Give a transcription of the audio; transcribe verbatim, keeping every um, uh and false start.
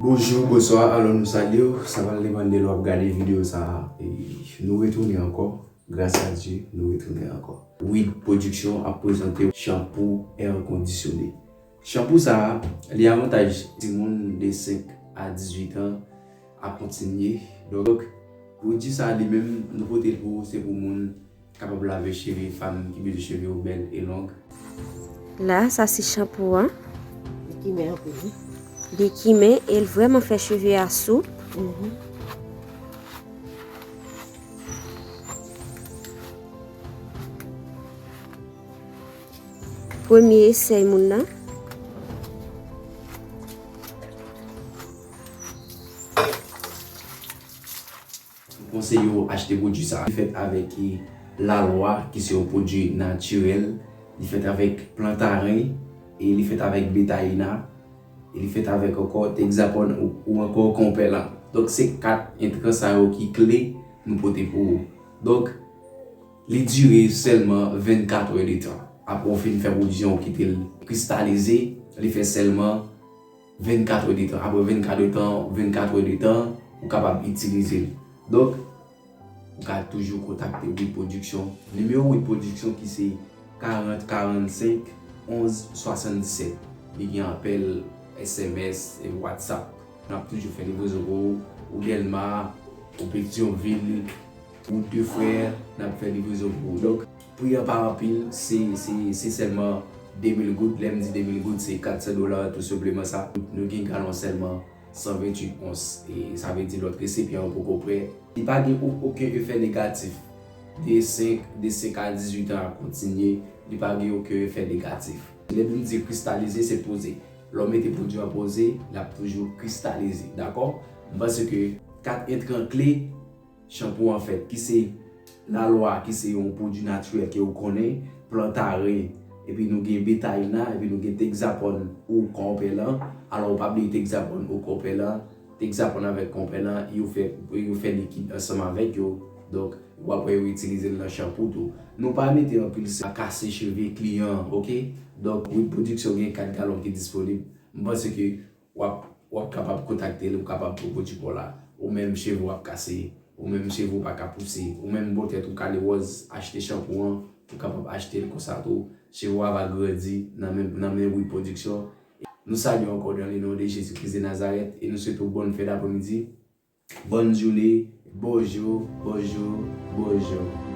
Bonjou, bonswa, alò nou salye w. Sa pral depann de lè w ap gade videyo sa a. E nou retounen ankò. Gras a Dye, nou retounen ankò. Wid Production ap prezante w chanpou air conditionné. Chanpou sa a, li avantaj timoun de senk a dizuit an a kontinye. Donk, pwodui sa a li menm, nou pote l pou ou, se pou moun kapab lave cheve fanm ki bezwen cheve yo bèl e long. La, sa se chanpou an. Li kimen anpil, wi. Li kimen e l vrèman fè cheve a soup. Mhm. Premye esèy moun nan. M konseye w achte pwodui sa a. Li fèt avèk, e, lalwa, ki se yon pwodui natirèl. Li fèt avèk plantaren, e li fèt avèk betayina, e li fèt avèk ankò tegzapòn ou, ou ankò konpèlan. Donk, se kat entran sa yo ki kle nou pote pou ou. Donk, li dire sèlman vennkat è de tan. Apre w fin fè pwodui an, w kite l kristalize, li fè sèlman vennkat è de tan. Apre vennkat è de tan, vennkat è de tan, ou kapab itilize l. Donk, ou ka toujou kontakte Wid Production. Nimewo Wid Production ki se karant karannsenk onz swasanndisèt. Li gen apèl, S M S, e WhatsApp. N ap toujou fè livrezon pou ou, ou Dèlma, ou Petyonvil, ou Defrè, n ap fè livrezon pou ou. Donk, pri an pa anpil, se, se, se sèlman de mil goud. Lè m di de mil goud, se kat san dola, tou senpleman sa. Nou gen galon sèlman san venntuit ons. E sa vle di lòt resipyan an poko prè. Li pa gen o-, okenn efè negatif. De senk, de senk a dizuit an a kontinye, li pa gen okenn efè negatif. Lè nou di kristalize, se poze. Lè w mete pwodui an poze, l ap toujou kristalize, dakò? M panse ke kat entran kle chanpou an fèt, ki se lalwa, ki se yon pwodui natirèl ke w konnen, plantaren, epi nou gen betayina, epi nou gen tegzapòn ou konpèlan. Alò, ou pa bliye tegzapòn ou konpèlan. Tegzapòn avèk konpèlan, yo fè, yo fè likid ansanm avèk yo. Donk, w ap wè yo itilize l nan chanpou tou. Nou pa mete anpil sèl, kase cheve kliyan, oke? Donk, Wid Production gen kat galon ki disponib. M panse ke w ap, w ap kapab kontakte l, ou kapab pran pwodui pa w la. Ou menm cheve w ap kase, ou menm cheve w pa ka pouse, ou menm bò tèt ou kalewòz, achte chanpou an, ou kapab achte l konsa tou. Cheve w a va grandi nan men, nan men Wid Production. Nou salye w ankò dans le nom de Jésus-Christ de Nazareth e nou swete w bòn fen dapremidi, bòn jounen, bonjou, bonjou, bonjou.